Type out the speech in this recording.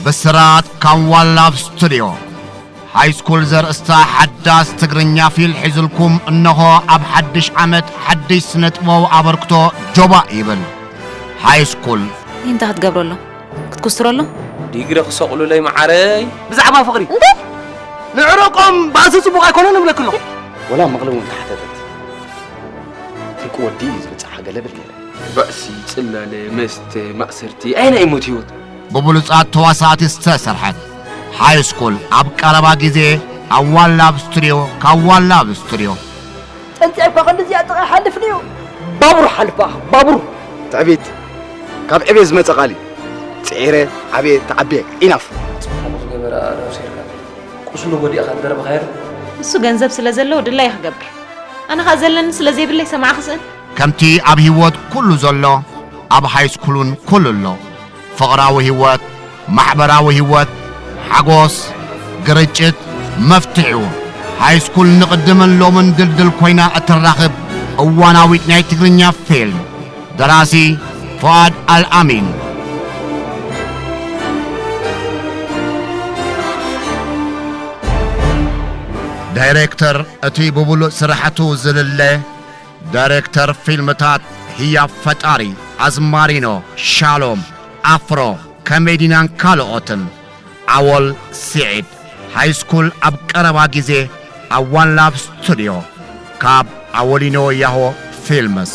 ብስራት ካብ ዋን ላቭ ስቱድዮ። ሃይስኩል ዘርእስታ ሓዳስ ትግርኛ ፊልም ሒዙልኩም እነሆ ኣብ ሓድሽ ዓመት ሓድሽ ስነ ጥበባዊ ኣበርክቶ ጆባእ ይብል። ሃይስኩል እንታይ ክትገብረሎም? ክትኩስትረሎም? ዲግሪ ክሰቕሉለይ መዓረይ። ብዛዕባ ፍቕሪ እንታይ? ንዕረቆም ባዚ ጽቡቕ ኣይኮነን እብለክሎ። ወላ መቕለ እውን ተሓተተት። ፍርቂ ወዲ እዩ ዝብጻሓ ገለ ብል ገለ። ባእሲ፣ ጽላለ፣ መስተ፣ ማእሰርቲ፣ ኣየናይ እዩ ሞት ህይወት? ብብሉጻት ተዋሳእቲ ዝተሰርሐት ሃይስኩል ኣብ ቀረባ ግዜ ኣብ ዋን ላቭ ስቱድዮ ካብ ዋን ላቭ ስቱድዮ። ጠንጢዐ እኳ ክንድዚኣ ጥቓ ይሓልፍ ድዩ? ባቡር ሓልፍ በኣ፣ ባቡር። ትዕቢት ካብ ዕቤት ዝመጸ ቃል እዩ። ጽዒረ ዓብየ ተዓብየ ኢናፍ። ዝገበረ ኣእዳው ሴርካ ቁስሉ ወዲእኻ ዝደረብኻዮ። እሱ ገንዘብ ስለ ዘለዎ ድላየ ክገብር፣ ኣነ ኸኣ ዘለኒ ስለ ዘይብለይ ሰማዓ ክስእን። ከምቲ ኣብ ህይወት ኩሉ ዘሎ ኣብ ሃይስኩል እውን ኩሉ ኣሎ። ፍቕራዊ ህይወት፣ ማሕበራዊ ህይወት፣ ሓጎስ፣ ግርጭት፣ መፍትሒኡ። ሃይስኩል ንቕድምን ሎምን ድልድል ኮይና እትራኽብ እዋናዊት ናይ ትግርኛ ፊልም። ደራሲ ፍኣድ ኣልኣሚን። ዳይሬክተር እቲ ብብሉጽ ስራሕቱ ዝልለ ዳይሬክተር ፊልምታት ህያብ ፈጣሪ፣ ኣዝማሪኖ፣ ሻሎም፣ ኣፍሮ፣ ኮሜዲናን ካልኦትን። ኣወል ስዒድ። ሃይስኩል ኣብ ቀረባ ግዜ ኣብ ዋን ላቭ ስቱድዮ ካብ ኣወሊኖ ያሆ ፊልምስ።